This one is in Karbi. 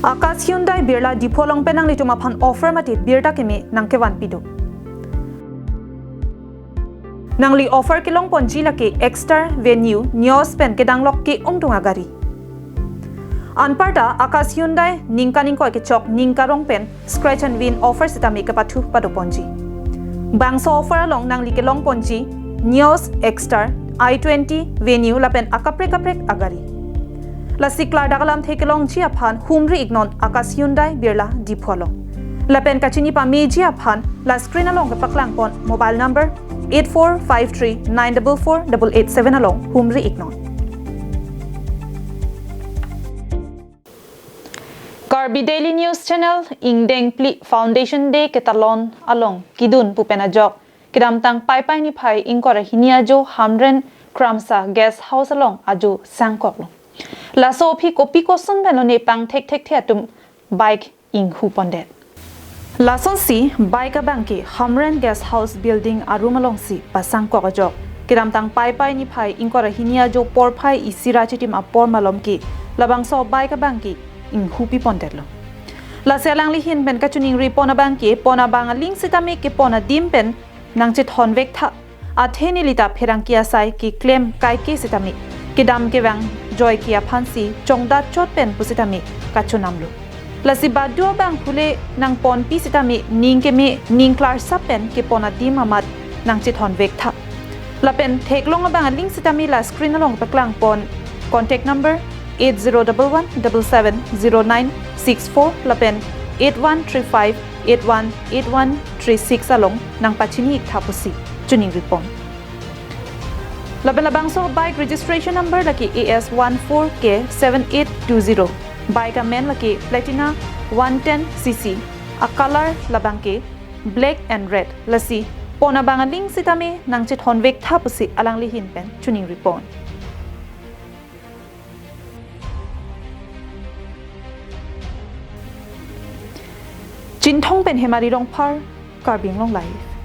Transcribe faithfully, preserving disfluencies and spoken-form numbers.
Akash Hyundai Birla Diphu along pen nanglitum aphan offer mate birta keme nangkevanpi do. Nangli offer kelongponji lake Exter, Venue, Nios pen kedanglok ke-ongdung agari. Anparta Akash Hyundai ningkan ingkoi kechok ningkarong pen scratch and win offer sitame kepathu padoponji. Bangso offer along nangli kelongponji Nios, Exter, i twenty, Venue lapen akaprek kaprek agari. Lasi klardak alamthe kelongji aphan humri iknon Akash Hyundai Birla Diphu along. Lapen kachini pameji aphan la screen along kepaklangpon mobile number eight four five three nine double four double eight seven along humri iknon. Karbi Daily News Channel, ingdeng phli Foundation Day ketalon along kidun pu pen ajok kedamtang Paipai niphai ingkoi ra hini ajo Hamren Kramsa Guest House along ajo sangkoklo. Laso aphi kopi koson pen lone pangthek thekthe atum bike inghupondet. Lasonsi bike abangke Hamren Guest House building arum alongsi pasangkok ajok. Kedamtang Paipai niphai ingkoi ra hini ajo porphai isi ra chitim apor malomke labangso bike abangke inghupipondetlo. Lasi alangli ahin pen kachiningripon abangke pon abang aling sitame kepon adim pen nangchethonvek tha. Athe nelita pherangke asai keklem kaike sitame kedam kevang joike aphansi chongdat chot pen pusitame kachonamlo. Lasi badu abang phule nangponpi sitame ning keme ning klarsap pen kepon adim amat nangchethonvek tha. Lapen theklong abang aling sitame la screen along paklangpon contact number eight zero double one double seven zero nine six four lapen eight one three five eight one eight one three six along nangpachini iktha pusi chiningripon. Lapen labangso bike registration number lake A S one four K seven eight two zero. Bike amen lake Platina one ten C C. A color labangke black and red. Lasi pon abang aling sitame nangchethonvek tha pusi alangli ahin pen chiningripon. Chinthong pen Hemari Rongphar, Karbi Anglong Live.